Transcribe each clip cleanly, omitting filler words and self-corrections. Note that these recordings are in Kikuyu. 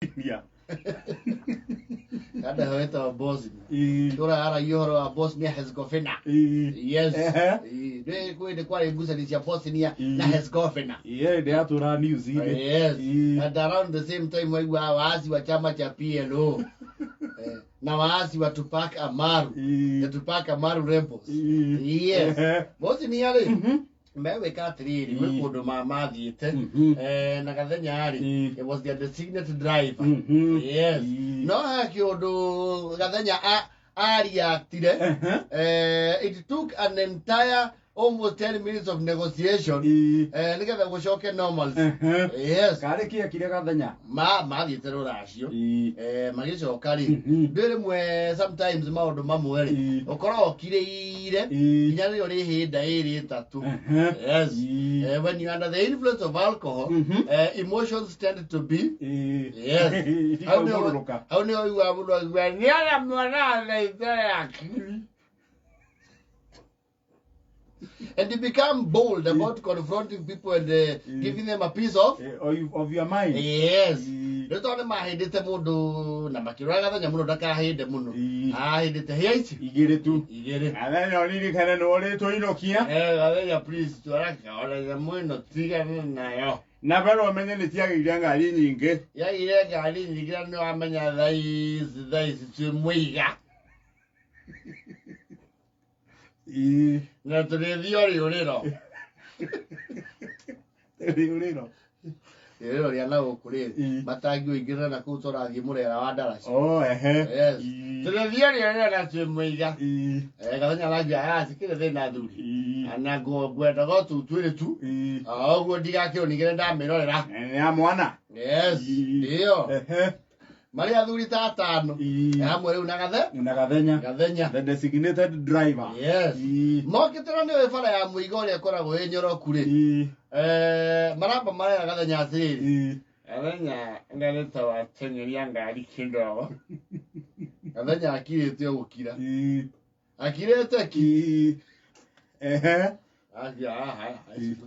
Bosnia. Kanda ĩyo ĩtagwo Bosnia. Ĩĩ. Tũraragia ũhoro wa Bosnia Herzegovina. Ĩĩ. Yes. Ehe. Ĩĩ, nĩ kwĩ kwarĩ ngucanio cia Bosnia Ĩĩ. na Herzegovina. Ĩĩ, ndĩ yatũra news-inĩ. Yes. Ĩĩ. And around the same time waigua waasi wa chama cha PLO. Eh, na waasi wa Tupac Amaru. Ĩĩ. The Tupac Amaru Rebels. Ĩĩ. Yes. Ehe. Bosnia rĩ Mhm. megwĩka atĩrĩrĩ gwĩ Ĩĩ. kũndũ mathiĩte na gathenya rĩ Ĩĩ. it was their designated driver. Yes. No he kĩũndũ gathenya ariaktire. It took an entire almost 10 minutes of negotiation nĩgetha gũcoke normalcy. Yes. Karĩ kĩekire gathenya? Mathiĩte rũracio. Magĩcoka rĩ, ndwĩ rĩmwe sometimes maũndũ mamwe rĩ, ũkoragwo ũkirĩire nginya rĩrĩa ũrĩ hĩnda ĩrĩ ĩtatũ. Yes. When you under the influence of alcohol, emotions tend to be, yes. Hau nĩho Ikaumũrũrũka. Hau nĩho ũiguaga mũndũ akiuga nĩara mwana athaithe akiri. And you become bold about confronting people and giving them a piece of Of your mind. Yes. Rĩu tondũ nĩ mahĩndĩte mũndũ na makĩrora gathenya mũno ndakahĩnde mũno. Ahĩndĩte hĩa ici Igĩrĩ tu. Igĩrĩ. Gathenya ũririkane nĩ ũrĩtwo inũkia. Eh, gathenya, please, twara ona nyamũ ĩno tigana nayo. Na mbere ũmenye nĩ ciagĩire ngari nyingĩ. Yagire ngari nyingĩ na nĩ wamenya thaa ici twĩ mũiga. Na tũrĩthiĩ o rĩũrĩro. Rĩũrĩro. Rĩũrĩro rĩa na gũkũ rĩrĩ matangi ũingĩrĩra na kũu tũrathiĩ mũrera wa ndaraca. Oh, ehe. Yes. Tũrĩthiĩ o rĩũrĩro na twĩ mũiga. Gathenya aranjia aracikĩrĩ thĩna thuri. Na ngwendaga o tũu twĩrĩ tu. O ũguo ndigakĩrwo ningĩ nĩ ndamĩrorera. Nĩ ya mwana. Yes. Ndio. Marĩ athuri ta atano. Hamwe rĩu na gathe. Na gathenya. Gathenya. The designated driver. Yes. Mokĩte na nĩwe bara ya mũiga ũrĩa ĩkoragwo ĩ nyoroku rĩ. Maramba marera gathenya atĩrĩrĩ. Gathenya ndarĩta wateng'eria ngari kidogo. Gathenya akirĩte o gũkira. Akirĩte ki. Ehe. Akia haha.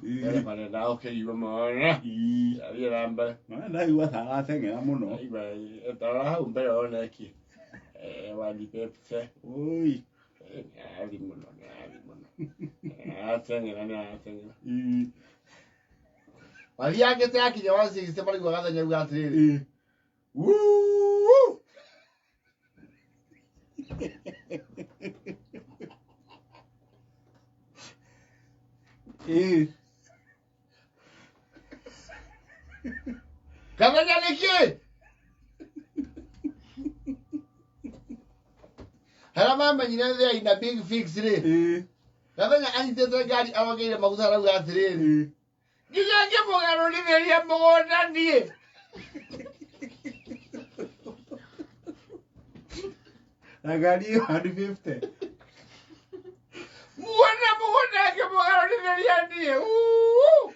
Mbere marenda ũkĩigua mona. Athiĩ na mbere. Ndaigua ta arateng'era mũno. Tarora hau mbere wone ki. Wanipepse. Oi. Nĩarathiĩ mũno, nĩarathiĩ mũno. Nĩarateng'era, nĩarateng'era. Mathiangĩte akinya 160 marigua gathenya auga atĩrĩrĩ. Wuu! Gathenya nĩkĩ? Harĩa mamenyire they are in a big fix rĩ. Gathenya anyitĩte ngari arongeire maguta arauga atĩrĩrĩ. Nginya ngĩmũgarũrithĩria mũgũnda niĩ. Na ngari ĩyo 150. Muona mũgũnda ngĩmũgarũrithĩria niĩ. Uu!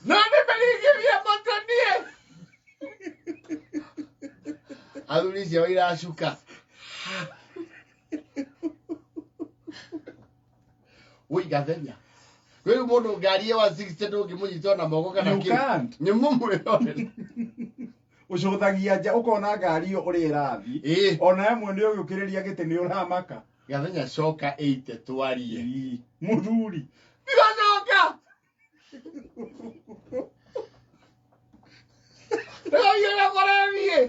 No nĩmĩringithie mũtĩ niĩ. Athuri icio iracuka. Woi gathenya. Rĩu mũndũ ngari ĩyo 160 ndũngĩmũnyita ona moko kana You kĩ. can't. Nĩ mũmwĩrorere. Ũcũthagia nja ũkona ngari ĩyo ũrĩa ĩrathiĩ. Ona ĩmwe nĩ ũgĩũkĩrĩria gĩtĩ nĩ ũramaka. Gathenya coka ĩite twarie. Mũthuri. Ndigacoka. Ndĩraiyũra kũrethiĩ.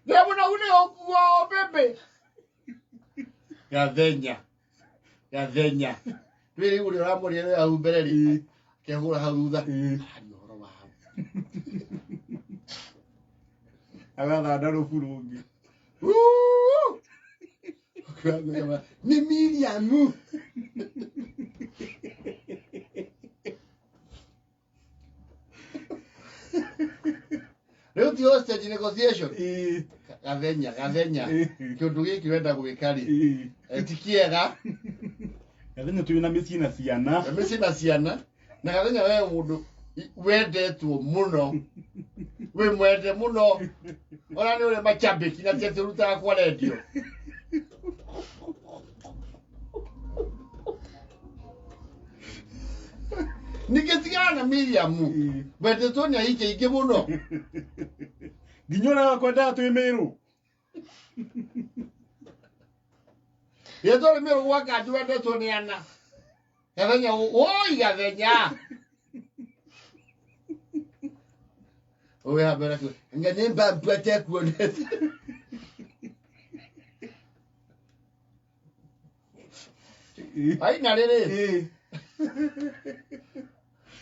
Ndĩ mũnogu nĩ gũkuo mbĩmbĩ. Gathenya. Gathenya. Rĩu rĩu ũrĩa ũramũria rĩ hau mbere rĩ. Akehũra hau thutha. Aria ũhoro wa hau. Agathanda rũbu rũngĩ. Wuu! Nĩ Miriamu. Rĩu ti hostage negotiation. Gathenya, gathenya. Kĩũndũ gĩkĩ ũrenda gwĩka rĩ. Ti kĩega. Gathenya twĩ na mĩciĩ na ciana. Na mĩciĩ na ciana. Na gathenya we mũndũ wendetwo mũno. Wĩ mwende mũno. Ona nĩ ũrĩ macambĩki na ti atĩ ũrutaga kwa rendio. Ningĩ tigana na Miriam. Wendetwo nĩ ahiki aingĩ mũno. Nginya ũrĩa wakwendaga twĩ Mĩrũ. Rĩtwa rĩ Mĩrũ gwa kanjũ wendetwo nĩ ana. Gathenya woi Gathenya. Ũwe hambere ku. Nga nĩ mbambu atekuonete. Aina rĩrĩ.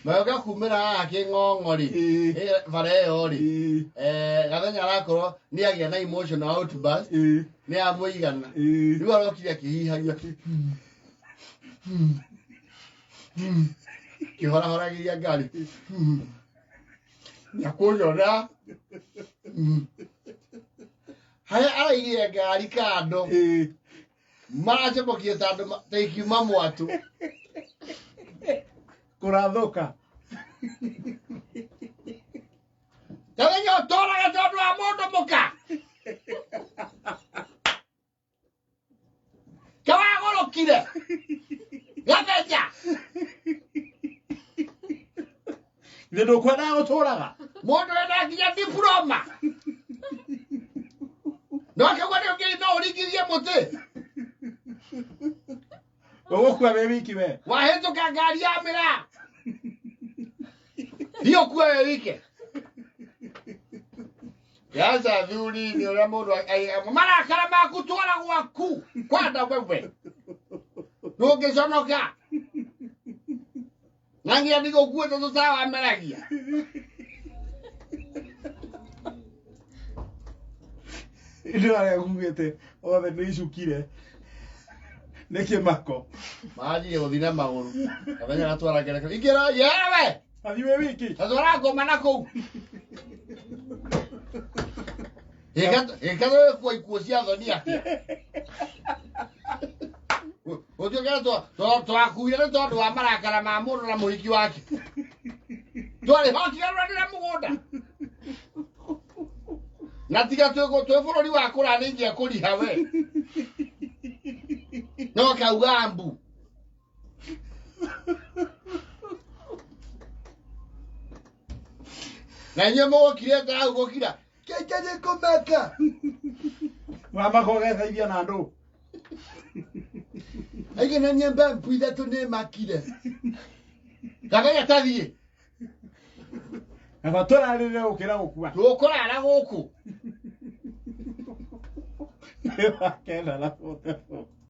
Magoka kumĩra haha kĩng'ong'o rĩ. Bara ĩyo rĩ. Gathenya arakorwo nĩ agĩa na emotional outburst. Nĩ amũigana. Rĩu arokire akĩhihagia. Kĩhorahoragĩria ngari. Nĩakũnyona. Harĩa araigire ngari kando. Maracomokie ta andũ ta ikiuma mwatũ. Kũrathũka. Gathenya ũtũraga tondũ wa mũndũ mũka. Kawagũrũkire. Gathenya. Nĩ ndũkwendaga gũtũraga. Mũndũ wena nginya diploma. No akauga nĩ ũngĩ no ũringithie mũtĩ. Ũgũkua wĩ wiki we. Wahĩtũka ngari ya mĩraa. Thiĩ ũkue wĩ wike. Yaca thuri nĩ ũrĩa mũndũ marakara maku twara gwaku kwanda wewe. Ndũngĩconoka. Na nginya ndigũkuĩte tũtawameragia. Indĩ arĩa ngugĩte othe nĩ icukire. Nĩ kĩmako. Maranjire gũthiĩ na magũrũ. Gathenya gatwara ngerekano. Ingĩra yewe. Athiĩ wĩ wiki. Tatwara ngoma na kũu. Ĩka gũkua ikuũ cia thoni atĩa. Gũtuĩka twakuire nĩ tondũ wa marakara ma mũndũ na mũhiki wake. Twarĩ hokigarũranĩra mũgũnda. Na tiga twĩ bũrũri wa kũraya nĩ ingĩakũriha we. No kauga mbu. Na inyuĩ mũgũkirĩte hau gũkira. Keke nĩ kũmaka. Wamaka ũgeteithia na andũ. Aigĩ na nyembe mbu ithatũ nĩ makire. Gathenya tathiĩ. Kaba tũrarĩrĩre gũkĩra gũkua. Tũkũrara gũkũ. Nĩ wa kenda na 44.